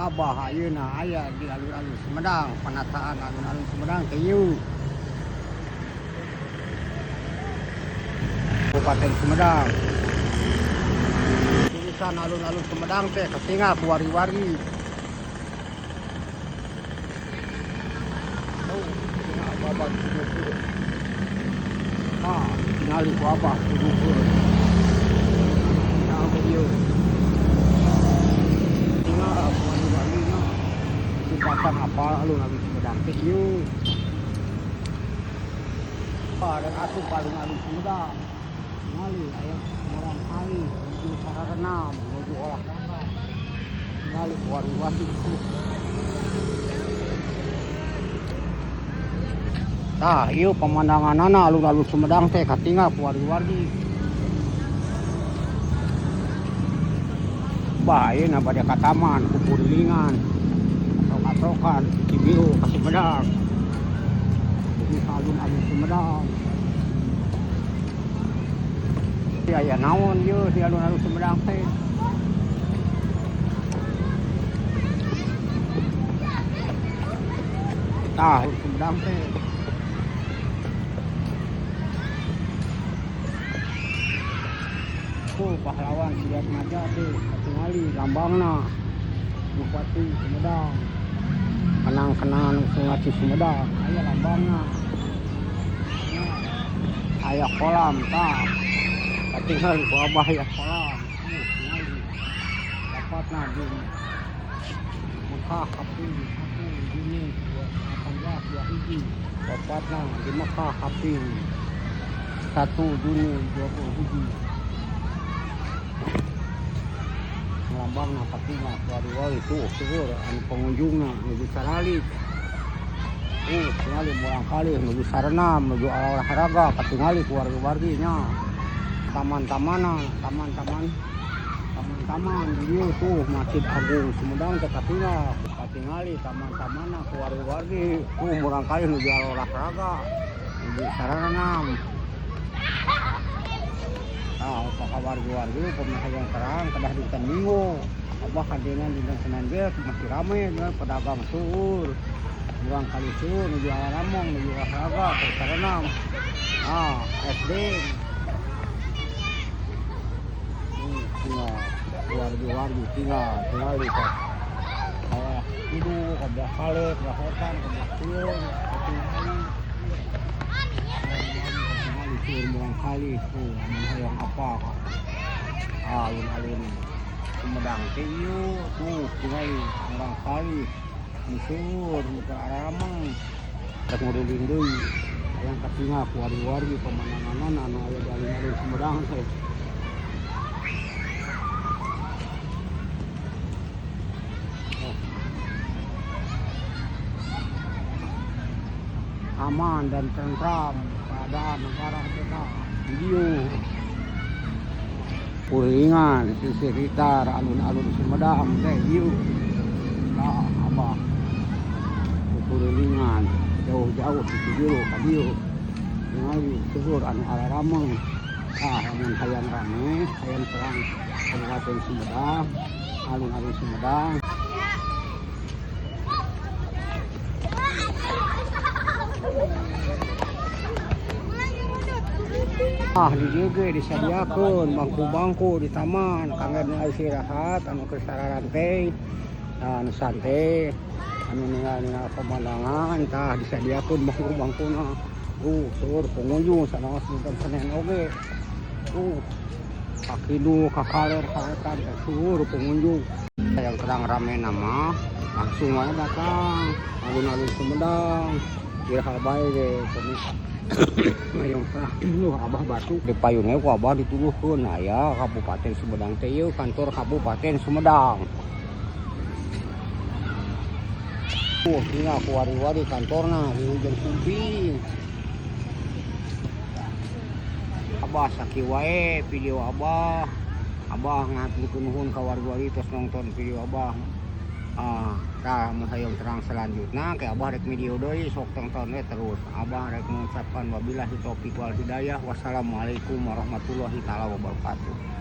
Abah ayeuna aya di alun-alun Sumedang, penataan alun-alun Sumedang teh ieu. Kabupaten Sumedang. Tulisan alun-alun Sumedang teh katingal ku wari-wari. Oh, tinggal abah dituduhkeun. Ah, tingali ku abah dituduhkeun. Nah, ieu. Tinggal ku wari-wari nya. Dipasang apa alun-alun Sumedang teh ieu. Ah, dan asup alun-alun Sumedang. Tingali aya murangkalih nuju sarerenam, nuju olahraga. Tingali ku wari-wari. Tah, ieu pemandanganana alun-alun Sumedang teh katingal ku wargi-wargi. Bah, ayeuna bade ka taman kukurilingan. Katok-katokan Cibiru ka Sumedang. Di alun-alun Sumedang. Aya naon ieu di alun-alun Sumedang teh? Tah, Sumedang teh. Tuh pahlawan Suryatmaja teh katingali lambangna Bupati Sumedang. Kenang-kenangan Sungai Sumedang aya lambangna. Aya kolam tah. Katingali ku abah aya kolam. Tuh tingali. Dapatna di Mekah kaping 1 Juni 18 hiji. Dapatna di Mekah kaping 1 Juni 20 hiji. Lambangna katingal wari-wari tuh seueur anu pengunjungna nuju saralik. Tingali murangkalih nuju sarenam, nuju olahraga katingali ku wargi-wargi nya. Taman-tamanan, taman-taman, taman-taman di dieu tuh Masjid Agung Sumedang teh katingal, katingali taman-tamanna ku wargi-wargi. Tuh murangkalih nuju olahraga, nuju sarenam. Nah, apakah wargi-wargi upami hayang terang kedah dinten Minggu. Abah kadenan dinten Senin ge masih rame dengan pedagang seueur. Murangkalih seueur nuju aramong, nuju olahraga, sarenam. Ah, SD. Tinggal wargi-wargi tinggal tingali ka. Kayak hidup, ka belah kale, ka belah wetan, ka belah kulon, katingali. Katingali seueur murangkalih tuh lamun hayang apa ka. Alun-alun Sumedang teh ieu tuh tingali murangkalih. Nu seueur nu keur arameng. Rek nguriling deui. Hayang katingal ku wargi-wargi pemandanganna anu aya di alun-alun Sumedang teh. Aman dan tentram keadaan negara kita dieu. Kuringan di sekitar alun-alun Sumedang teh ieu. Tah abah. Kuringan jauh-jauh di Cibiru ka dieu. Tingali seueur anu ararameng. Tah lamun hayang rame, hayang terang Kabupaten Sumedang, alun-alun Sumedang. Ah, di dieu ge disadiakeun bangku-bangku di taman kangge nu istirahat, anu keur sararantai, anu santai, anu ningal-ningal pemandangan, tah disadiakeun bangku-bangkuna. Seueur pengunjung sanaos dinten Senin oge. Ka kidul, ka kaler, ka wetan teh seueur pengunjung. Yang terang rame nama langsung wae datang alun-alun Sumedang. Iraha bae ge terang abah batuk di payunnya ku abah dituduhkeun aya Kabupaten Sumedang teh ieu kantor Kabupaten Sumedang. Tinggal ku wari-wari kantorna di ujung sumping. Abah sakieu wae video abah. Abah ngaturkeun nuhun ka wargi-wargi tos nonton video abah. Ah, tah mun hayang terang selanjutna ke abah rek video deui sok tonton we terus. Abah rek mengucapkan wabillahi taufik wal hidayah. Wassalamualaikum warahmatullahi taala wabarakatuh.